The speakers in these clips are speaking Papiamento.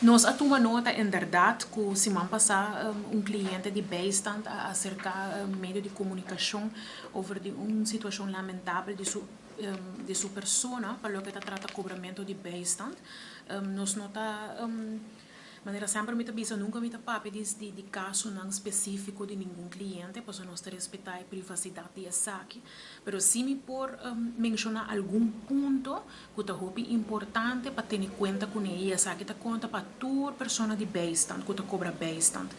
Nos a tuma nota inderdaad ku siman pasá un kliente di bijstand a aserká medio di komunikashon over di un situashon lamentabel di su di su persona pa loke ta trata kobramentu di bijstand. Nos no ta manera semper mi ta bisa nunka mi ta papia di di kasonan spesífiko di ningun kliente pasobra nos ta respetá e privasidat di esaki. Pero si mi por menshoná algun punto ku ta hopi importante pa tene kuenta kuné i esaki ta konta pa tur persona di bijstand ku ta kobra bijstand.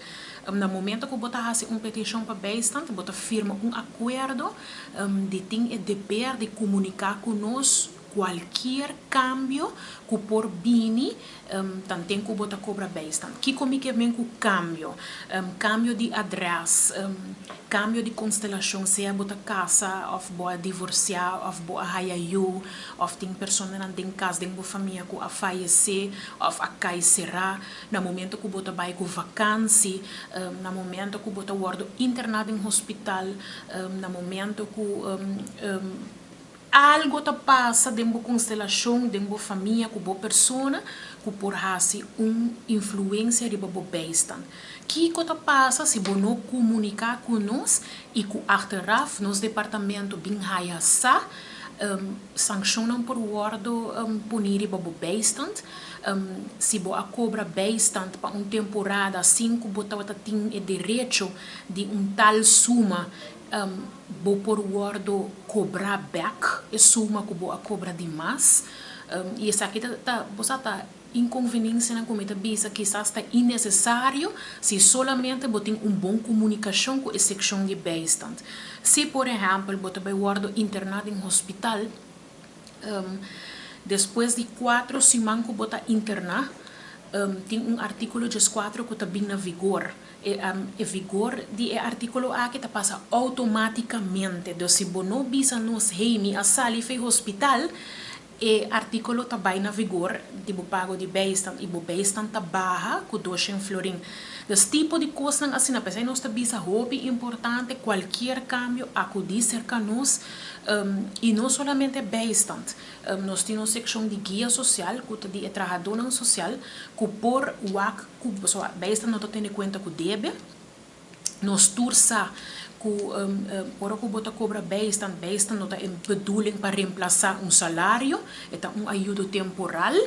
Na momento ku bo ta hasi un petishon pa bijstand bo ta firma un akuerdo di tin e deber di komuniká ku nos kualkier kambio ku por bini tanten ku bo ta kobra bijstand. Kiko mi ke men ku kambio? Kambio di adrès, kambio di konstelashon, sea bo ta kasa òf bo a divorsiá òf bo a haya yu òf tin personanan den kas den bo famia ku a fayesé òf a kai será, na momento ku bo ta bai ku vakansi, na momento ku bo ta wòrdu interná den hospital, na momento ku Algo ta pasa den bo konstelashon, den bo famia ku bo persona ku por hasi un influensia riba bo bijstand. Kiko ta pasa si bo no komuniká ku nos i ku achteraf nos departamento bin haya sa? Sankshonnan por wòrdu poni riba bo bijstand. Si bo a kobra bijstand pa un temporada sin ku bo tabata tin e derecho di un tal suma, Bo por wordo cobra bek e suma cu bo a cobra di mas. Y esaki ta, ta, bo sa, ta inconveniencianan cu mi ta bisa kisas ta innecesario si solamente bo tin un bon comunicacion cu e seccion di bijstand. Si por ehempel bo ta bay wordo interna den hospital, Despues di cuatro siman cu bo ta interna, tin un articulo diescuatro cu ta bin na vigor. E vigor di e articulo aki ta pasa automaticamente. Dus si bo no bisa nos, hey, mi a sali fei hospital, e articulo ta bay na vigor di bo pago di bijstand y bo bijstand ta baha cu doshen florin. Dus tipo di cosnan asina, p'esey nos ta bisa hopi importante cualkier cambio acudi cerca nos. I no solamente bijstand. Nos tin un sekshon di guia sosial ku ta di e trahadónan sosial ku por wak ku pasobra bijstand no ta tene kuenta ku debe. Nos tur sa ku ora ku bo ta kobra bijstand, bijstand no ta e bedoeling pa remplasá un salario, e ta un ayudo temporal,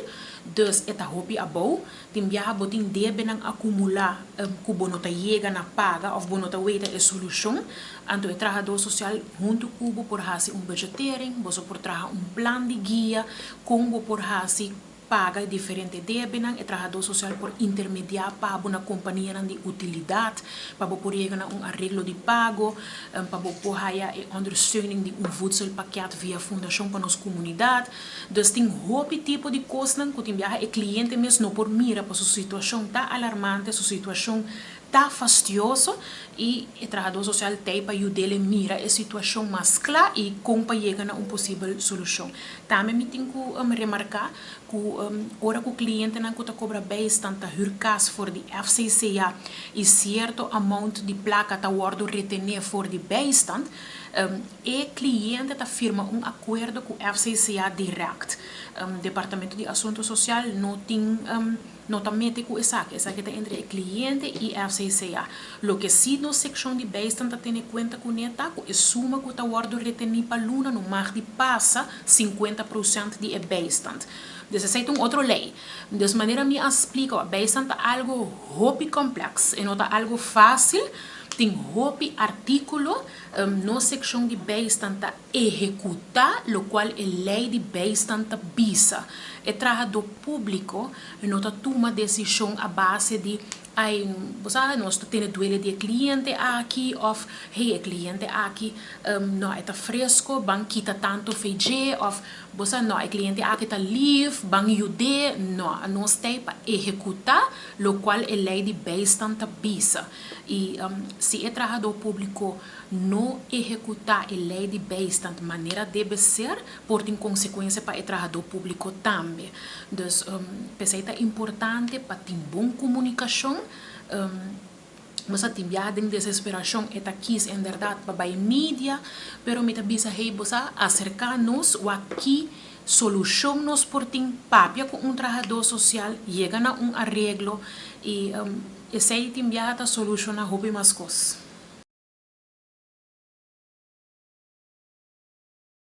dus e ta hopi abou. Tin biaha bo tin debenan akumulá ku bo no ta yega na paga òf bo no ta weta e solushon. Anto e trahadó sosial huntu ku bo por hasi un budgetering, boso por traha un plan di guia kon bo por hasi paga e diferente debenan. E trahadó sosial por intermediá pa bo na kompanianan di utilidat pa bo por yega na un areglo di pago, pa bo por haya e ondersteuning di un voedselpakket via Fundashon pa Nos Komunidat. Dus tin hopi tipo di kosnan ku tin biaha e kliente mes no por mira pa su situashon ta alarmante, su situashon ta fastioso i e trahadó sosial t'ei pa yud'el e mira e situashon mas kla i kon pa yega na un posibel solushon. Tambe mi tin ku remarká ku ora ku klientenan ku ta kobra bijstand ta hür kas for di FCCA i sierto amount di plaka ta wòrdu retené for di bijstand, E kliente ta firma un akuerdo ku FCCA dirèkt. Departamento di Asuntu Sosial no tin no ta mete ku esaki. Esaki ta entre e kliente i FCCA. Loke si nos sekshon di bijstand ta tene kuenta kuné ta ku e suma ku ta wòrdu retení pa luna no mag di pasa sinkuenta prosènt di e bijstand. Dus esei ta un otro lei. Dus manera mi a splika, bijstand ta algu hopi komplèks. E no ta algu fásil. Tin hopi artíkulo. Nos sekshon di bijstand ta ehekutá lokual e lei di bijstand ta bisa. E trahadó públiko no ta tuma desishon a base di, ai, bo sa, nos ta tene duele di e kliente aki òf, hey, e kliente aki no, e ta fresko, ban kita tantu fe dje òf, bo sa, no, e kliente aki ta lif, ban yud'é. No, nos ta ei pa ehekutá lokual e lei di bijstand ta bisa. I si e trahadó públiko no ehekutá e lei di bijstand manera debe ser, por tin konsekuensia pa e trahadó públiko tambe. Dus p'esei ta importante pa tin bon komunikashon. Nos a tin biaha den desesperashon e ta kis enderdat pa bai media, pero mi ta bisa hey bo sa aserká nos wak ki. solushon nos por tin, papia ku un trahadó sosial, yega na un areglo i esei tin biaha ta solushoná hopi mas kos.